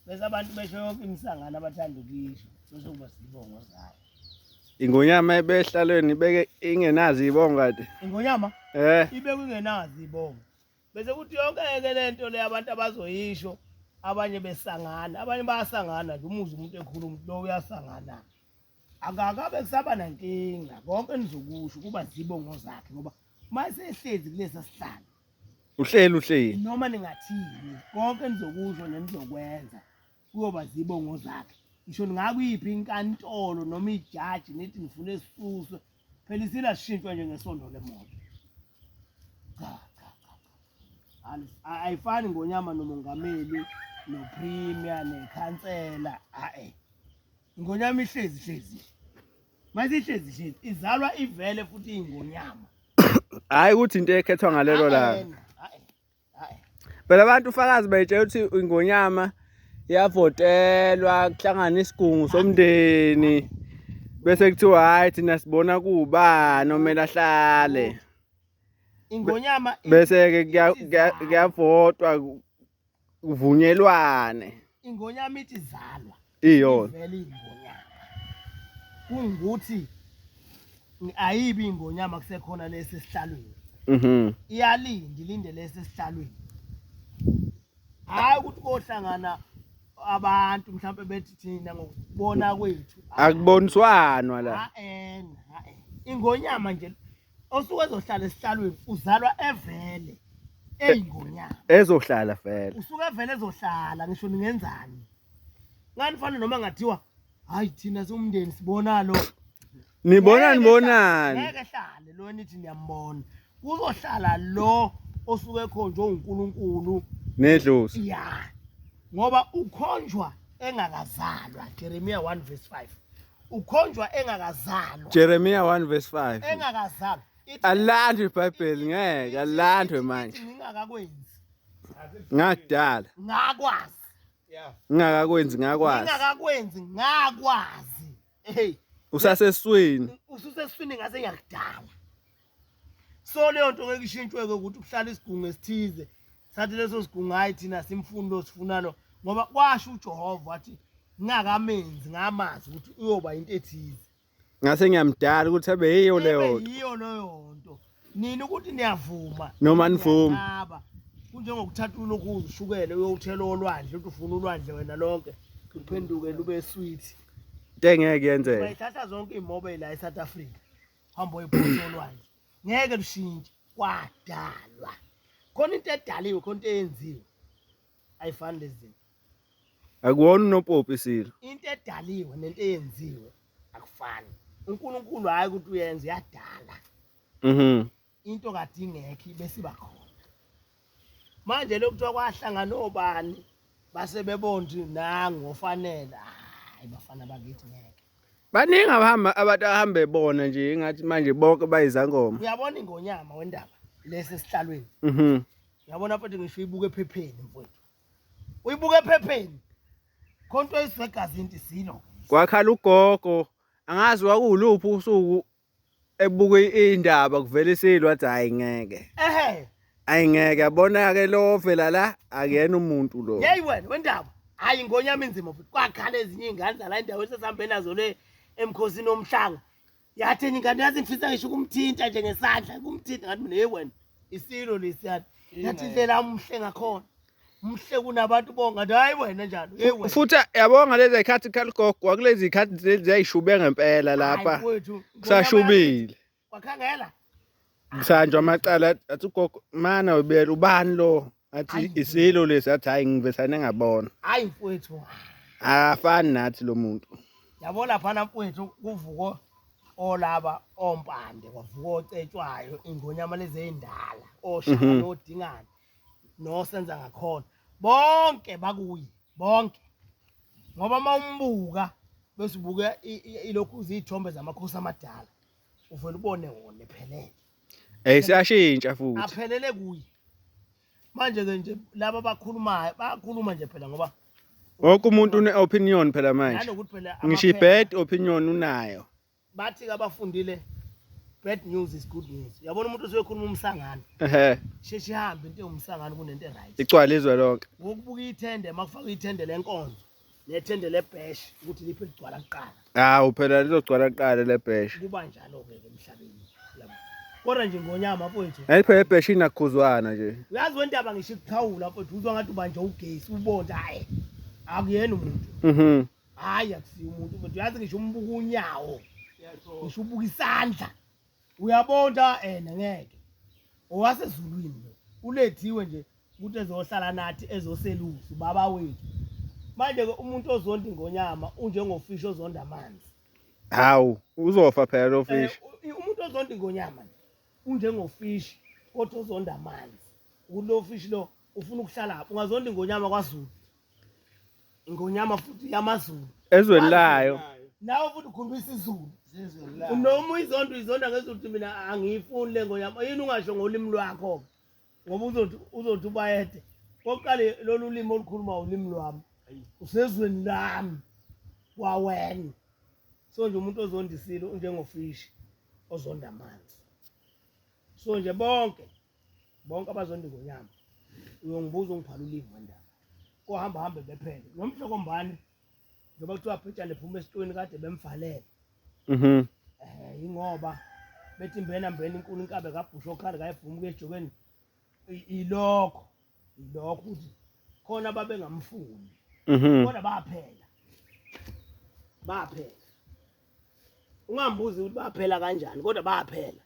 Bese abantu besho yonke imisangano abathanda ukuyisho bese kuba sibongo zayo. Ingonyama ebehlalweni ibeke ingenazi ibongo kade. Ingonyama Eh. ibeke ingenazi ibongo. Bese kuthi yonke ke lento le abantu abazoyisho abanye besangana abanye bayasangana nje umuzi umuntu ekhuluma lo uyasangana. Akakabe kusaba nankinga konke enizokusho kuba zibongo zakhe ngoba uma esehlezi kulesa sihlalo Uhleli uhleli. Noma ningathini konke enizokusho nenizokwenza kuyoba zibongo zakhe. Ngisho ningakuyiphi inkantolo noma ijaji nithi nifuna esisuswe phela isila sishintshwa nje ngesondo lemoto. Cha cha cha. Ayifani ngonyama nomongameli nopremier nekhansela a-e. Ingonyama ihlezi hlezi. Mase ihlezi hlezi izalwa ivele futhi ingonyama. Hayi ukuthi into ekhethwa ngalelo langa. Phela abantu ufakazi bayitshela ukuthi ingonyama iyavotelwa kuhlangana isigungu somndeni bese kuthiwa hayi thina sibona kuwubani omele ahlale. Ingonyama bese ke kuyavotwa kuvunyelwane. Ingonyama ithi zalwa. Iyona. Vele ingonyama. Kungukuthi ayibi ingonyama kusekhona lesi esihlalweni. Iyalinda ilinde lesi esihlalweni. Hayi ukuthi kohlangana abantu mhlawumbe bethi thina ngokubona kwethu. Akuboniswanwa la. Ha en, ha Ingonyama nje osuke ezohlala esihlalweni uzalwa evele eyingonyama ezohlala vele usuke evele ezohlala ngisho ningenzani ngani fana noma ngathiwa hayi thina siwumndeni sibona lo nibona nibonani ngeke hlale lo nithi niyambona kuzohlala lo osuke ekhonjwe uNkulunkulu nedlozi ya ngoba ukhonjwa engakazalwa Jeremiah 1 verse 5 ukhonjwa engakazalwa Jeremiah 1 verse 5 engakazalwa Alandwe iBhayibheli ngeke alandwe manje ngingakakwenzi ngakudala ngakwazi ngingakakwenzi ngakwazi ngingakakwenzi ngakwazi hey usaseswini ususeswini ngase ngiyakudala so leyo nto ngeke ishintshweke ukuthi kuhlala isigungu esithize sathi leso sigungu hayi thina simfuni lo sifuna lo ngoba kwasho uJehova wathi ngingakamenzi ngamazi ukuthi uyoba into ethize ngase ngiyamdala ukuthi abe yiyo leyo nto yiyo leyo nto nini ukuthi niyavuma noma nivuma kunjengokuthatha ulokhu ushukele uyowuthela olwandle uthi ufuna ulwandle wena lonke luphenduke lube sweet into engeke yenzeke bayithatha zonke iy'mobe la e-South Africa hamba oyiphosa olwandle ngeke lushintshe kwadalwa khona into edaliwe khona into eyenziwe ayifani lezi zinto akuwona unopopi isilo into edaliwe nento eyenziwe akufani uNkulunkulu hayi ukuthi uyenza uyadala into kade ingekho besiba khona manje lokuthiwa kwahlangana obani base bebona ukuthi nangu ofanele hayi bafana bakithi ngeke Baningi abahamba abantu ahambe bona nje engathi manje bonke bayizangoma. Uyabona ingonyama wendaba lesi esihlalweni. Uyabona mfethu ngisho uyibuka ephepheni mfowethu. Uyibuka ephepheni. Khonto oyizwegazi into isilo. Kwakhala ugogo angazi kwakuwuluphi usuku ebuka indaba kuvela isilo wathi hayi ngeke. Ehhe. Ayi ngeke yabona ke lo vela la akuyena umuntu lo. Yeyi wena wendaba. Hayi ingonyama inzima futhi kwakhala ezinye iy'ngane zala endaweni sesihambe nazo le emkhosini womhlanga. Yathi enye ingane yazi ngifisa ngisho ukumthinta nje ngesandla ukumthinta ngathi mina hey wena isilo lesiyana. Yathi indlela umhle ngakhona. Umhle kunabantu bonke ngathi hayi wena njalo. Hey wena. Futhi yabonga lezi zikhathi khaligogo kwakulezi zikhathi lezi ziyayishube ngempela lapha. Hayi mfowethu, Kusashubile. Wakhangela. Kusanjwa amacala athi ugogo mana ubiyela ubani lo athi isilo lesi athi hayi ngivesane ngabona. Hayi mfowethu. Akafani nathi lo muntu. Yabo laphana mfowethu kuvuko olaba ompande kwavuka ocetshwayo ingonyama lezi ey'ndala oshaka nodingane nosenza ngakhona bonke bakuye bonke ngoba uma umbuka bese ubuka ilokhu ziyithombe zamakhosi amadala uvele ubone wona ephelele Eh siyashintsha futhi. Aphelele kuye. Manje ke nje laba abakhulumayo bayakhuluma nje phela ngoba wonke umuntu une opinion phela manje. Nanokuthi phela Ngisho i bad opinion unayo. Bathi ke abafundile Bad news is good news. Uyabona umuntu osuke umsangano. Ehhe. Sheshe ihambe into ewumsangano kunento e-right. Igcwala izwe lonke. Ngokubuka ithende makufakwa ithende lenkonzo nethende lebash ukuthi liphi ligcwala kuqala. Hawu phela lizogcwala kuqala lebash. Kuba njalo-ke emhlabeni. Yabo. Kodwa nje ngonyama mfowethu. Hayi phela ibash inakhuzwana nje. Uyazi wendaba ngisho ikuqhawula mfowethu uzwa ngathi ubanje ugesi ubona hayi akuyena umuntu. Hayi akusiyo umuntu mfowethu uyazi ngisho umbuka unyawo. Ngisho ubuka isandla. Uyabona ena ngeke. Owasezulwini lo. Ulethiwe nje ukuthi ezohlala nathi ezoselusa ubaba wethu. Manje ke umuntu ozonda ingonyama unjengofishi ozonda amanzi. Hawu uzofa phela lo fish. Umuntu ozonda ingonyama nje unjengofishi kodwa ozonda amanzi. Ukuthi lo fish lo ufuna ukuhlala lapho. Ungazonda ingonyama kwaZulu. Ingonyama futhi yamaZulu. Ezweni layo. Nawe futhi ukhuluma isiZulu. Noma uyizonda uyizonda ngezulu ukuthi mina angiyifuni le ngonyama. Yini ungasho ngolimi lwakho? Ngoba uzothi ubayede. Kokuqala lolu limi olukhuluma ulimi lwami. Usezweni lami. Kwawena. So nje umuntu ozondisile unjengofishi ozonda amanzi. So nje bonke abazonda ingonyama uyongibuza ungiphala ulimi wendaba. Kohamba hambe bephele. Nomhlokombane njengoba kuthiwa bhejane phuma esitweni kade bemvalele. Ingoba bethi mbena mbena inkulu inkabe kaBhusho okhali kayivuma ejokeni ilokho ukuthi khona babengamfuni. Kodwa baphela. Ungambuzi ukuthi baphela kanjani kodwa baphela.